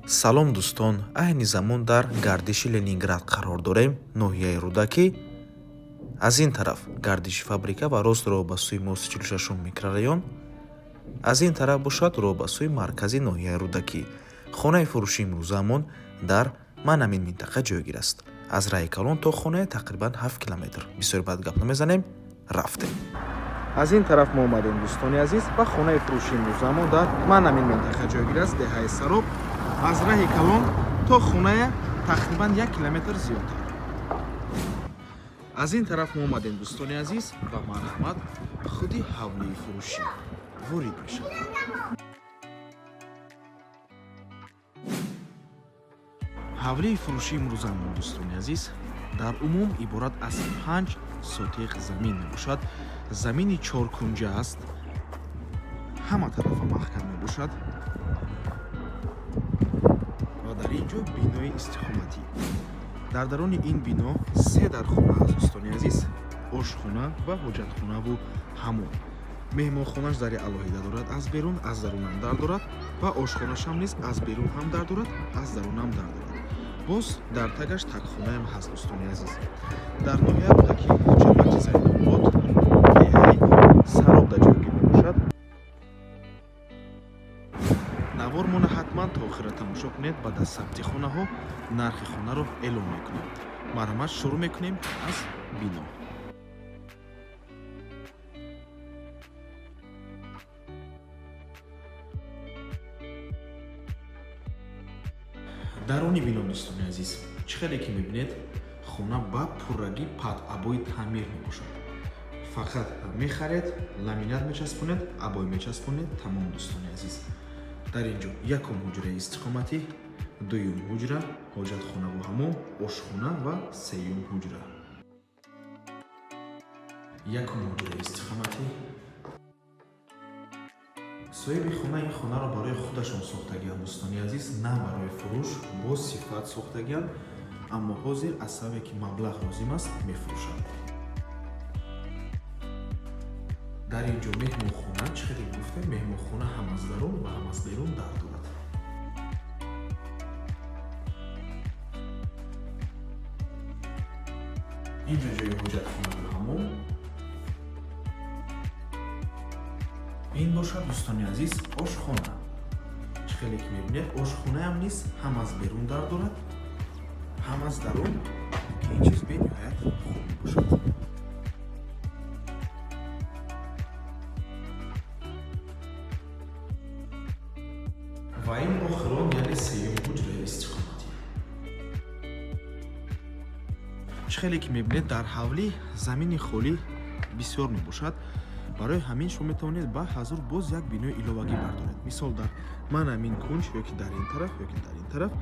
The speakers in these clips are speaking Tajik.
Салом, дӯстон! Айни замон дар гардиши Ленинград қарор дорем, ноҳияи Рӯдакӣ. Аз ин тараф гардиши фабрика ва рост роҳ ба сӯи мости 46-ум микрорайон, аз ин тараф бошад роҳ ба сӯи маркази ноҳияи Рӯдакӣ. Хонаи фурӯши имрӯзаамон дар ман ҳамин минтақа ҷойгир аст. Аз раҳи калон то хонае тақрибан 7 километр. Бисёр бад гап намезанем, рафтем. Аз ин тараф мо омадем, дӯстони азиз, ва хонаи фурӯши имрӯзаамон дар ман ҳамин минтақа ҷойгир аст, деҳаи Сароб. Аз раҳи калон то хонае тақрибан 1 километр зиёдтар. Аз ин тараф мо омадем, дӯстони азиз, ва марҳамат, худи ҳавлии фурӯшӣ ворид мешавад. Ҳавлии фурӯшии имрӯзаамон, дӯстони азиз, дар умум иборат аз 5 сотиқ замин мебошад. Замини чоркунҷа аст, ҳама тарафа маҳкам мебошад ва дар ин ҷо бинои истиқоматӣ. Дар даруни ин бино се дархона аст, дӯстони азиз: ошхона ва ҳоҷатхонаву ҳамом. Меҳмонхонаш дари алоҳида дорад аз берун, аз дарунам дар дорад ва ошхонашам низ аз берун ҳам дар дорад, аз дарунам дар дорад. Боз дар тагаш тагхонаам ҳаст, дӯстони азиз. Дар ноҳияи Рӯдакӣ, ҷамоати Зайнобод, деҳаи Саробда ҷойгир мебошад. Навормона ҳатман то охира тамошо кунед. Баъд аз сабти хонаҳо нархи хонаро эълон мекунем. Марҳамат, шурӯъ мекунем аз бино. Даруни бино, дӯстони азиз, чӣ хеле ки мебинед, хона ба пуррагӣ под обои таъмир мебошад. Фақат мехаред, ламинат мечаспонед, обой мечаспонед, тамом. Дӯстони азиз, дар ин ҷо якум ҳуҷраи истиқоматӣ, дуюм ҳуҷра, ҳоҷатхонаву ҳамом, ошхона ва сеюм ҳуҷра. Якум ҳуҷраи истиқоматӣ. Соҳиби хона ин хонаро барои худашон сохтагианд, дӯстони азиз, на барои фурӯш. Бо сифат сохтагианд, аммо ҳозир аз сабабе ки маблағ лозим аст, мефурӯшанд. Дар ин ҷо меҳмонхона. Чӣ хеле гуфтем, меҳмонхона ҳам аз дарун ва ҳам аз берун дар дорад. Ин ҷо ҷои ҳоҷатхонаву ҳамом. Ин бошад, дӯстони азиз, ошхона. Чӣ хеле ки мебинед, ошхонаам низ ҳам аз берун дар дорад, ҳам аз дарун, ки ин чиз бениҳоят хуб мебошад. Ва ин охирон, яъне сеюм ҳуҷраи истиқоматӣ. Чӣ хеле ки мебинед, дар ҳавлӣ замини холӣ бисёр мебошад. Барои ҳамин шумо метавонед ба ҳазур боз як бинои иловагӣ бардоред. Мисол, дар ман ҳамин кунҷ ё ки дар ин тараф, ё ки дар ин тараф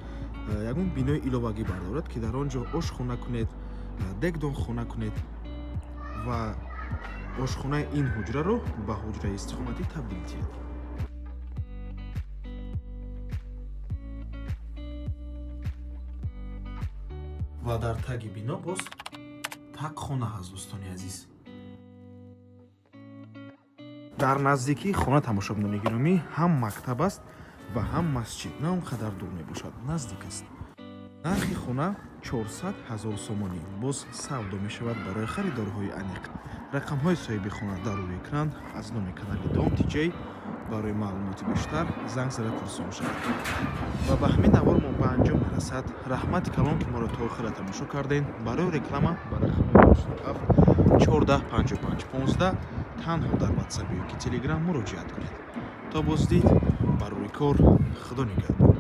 ягон бинои иловагӣ бардорад, ки дар он ҷо ошхона кунед, дегдонхона кунед ва ошхонаи ин ҳуҷраро ба ҳуҷраи истиқоматӣ табдил диҳед. Ва дар таги бино боз тагхона ҳаст, дӯстони азиз. Дар наздикии хона, тамошобинони гиромӣ, ҳам мактаб аст ва ҳам масҷид, на он қадар дур мебошад, наздик аст. Нархи хона 400 ҳазор сомонӣ, боз савдо мешавад. Барои харидорҳои аниқ рақамҳои соҳиби хона дар рӯи экран. Аз номи канали Дом Тиҷей барои маълумоти бештар занг зада пурсон шавед. Ва ба ҳамин навор мо ба анҷом мерасад. Раҳмати калон, ки моро то охира тамошо кардем. Барои реклама ба рақами 87 14 55 15 танҳо дар Ватсап ё ки Телеграм муроҷиат кунед. То боздид, барои кор, Худо нигаҳбон.